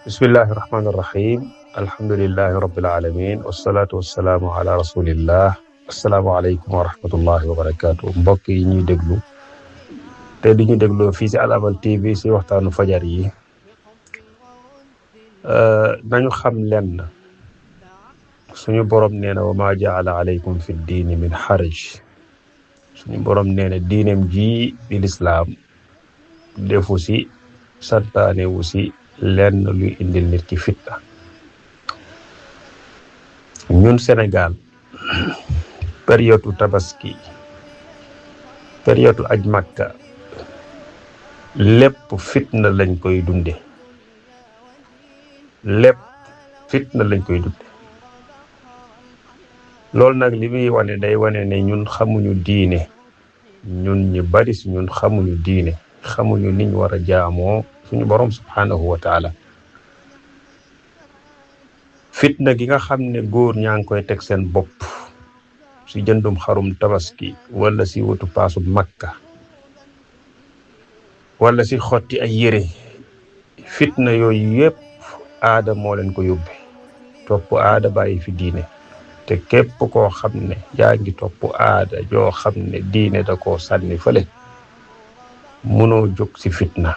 bismillahi irrahmani irrahim alhamdulilahi rabilalamin wasalaatu wasalaamu ala rasulillah asalaamualeykum wa rahmatullahi wa barakatu mbokk yi ñuy déglu te di ñu dégloo fii si Al Amal TV si waxtaanu fajar yi nañu xam lenn suñu borom nee na wa ma jaala aleykum fi diini min xaraj suñu borom nee na diineem ji di lislaam defu si santaane wu si lenn luy indil nit ki fitna. ñun Sénégal période tabaski période aj Makka lépp fitna lañ koy dunde lépp fitna lañ koy dunde loolu nag li muy wane day wane ne ñun xamuñu diine ñun ñu bari si ñun xamuñu diine xamuñu niñ war a jaamoo suñu borom subhanahu wa taala. fitna gi nga xam ne góor ñaa ngi koy teg seen bopp si jëndum xarum tabaski wala si wutu paasu Makka wala si xotti ay yére fitna yooyu yëpp aada moo leen ko yóbbe topp aada bàyyi fi diine te képp koo xam ne yaa ngi topp aada joo xam ne diine da koo sànni fële mënoo jóg si fitna.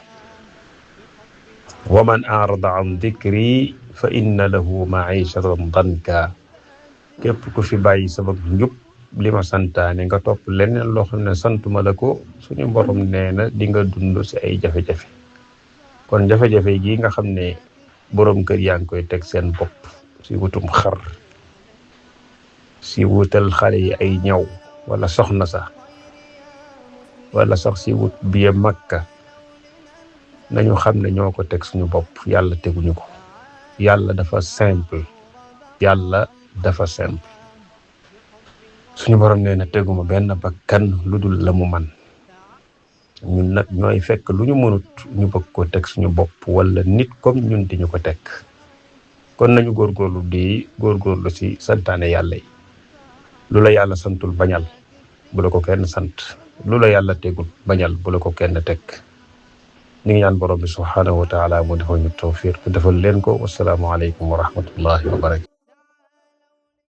wa man arada an dikri fa inna lahu maishatan danka képp ku fi bàyyi sabab njub li ma santaane nga topp leneen loo xam ne santuma la ko suñu borom nee na di nga dund si ay jafe-jafe. kon jafe-jafe gi nga xam ne borom kër yaa ngi koy teg seen bopp si wutum xar si wutal xale yi ay ñaw wala soxna sax wala sax si wut biye Makka nañu xam ne ñoo ko teg suñu bopp yàlla teguñu ko. yàlla dafa simple suñu borom nee na teguma benn bakkan lu dul la mu man ñun nag ñooy fekk lu ñu mënut ñu bëgg ko teg suñu bopp wala nit comme ñun di ñu ko teg. kon nañu góorgóorlu si santaane yàlla yi. lu la yàlla santul bañal bu la ko kenn sant lu la yàlla tegul bañal bu la ko kenn teg. ñu ngi ñaan borom bi subhanahu wa taala mu defal ñu tawfiq te defal leen ko. wasalaamu aleykum wa rahmatullahi wa barakatu.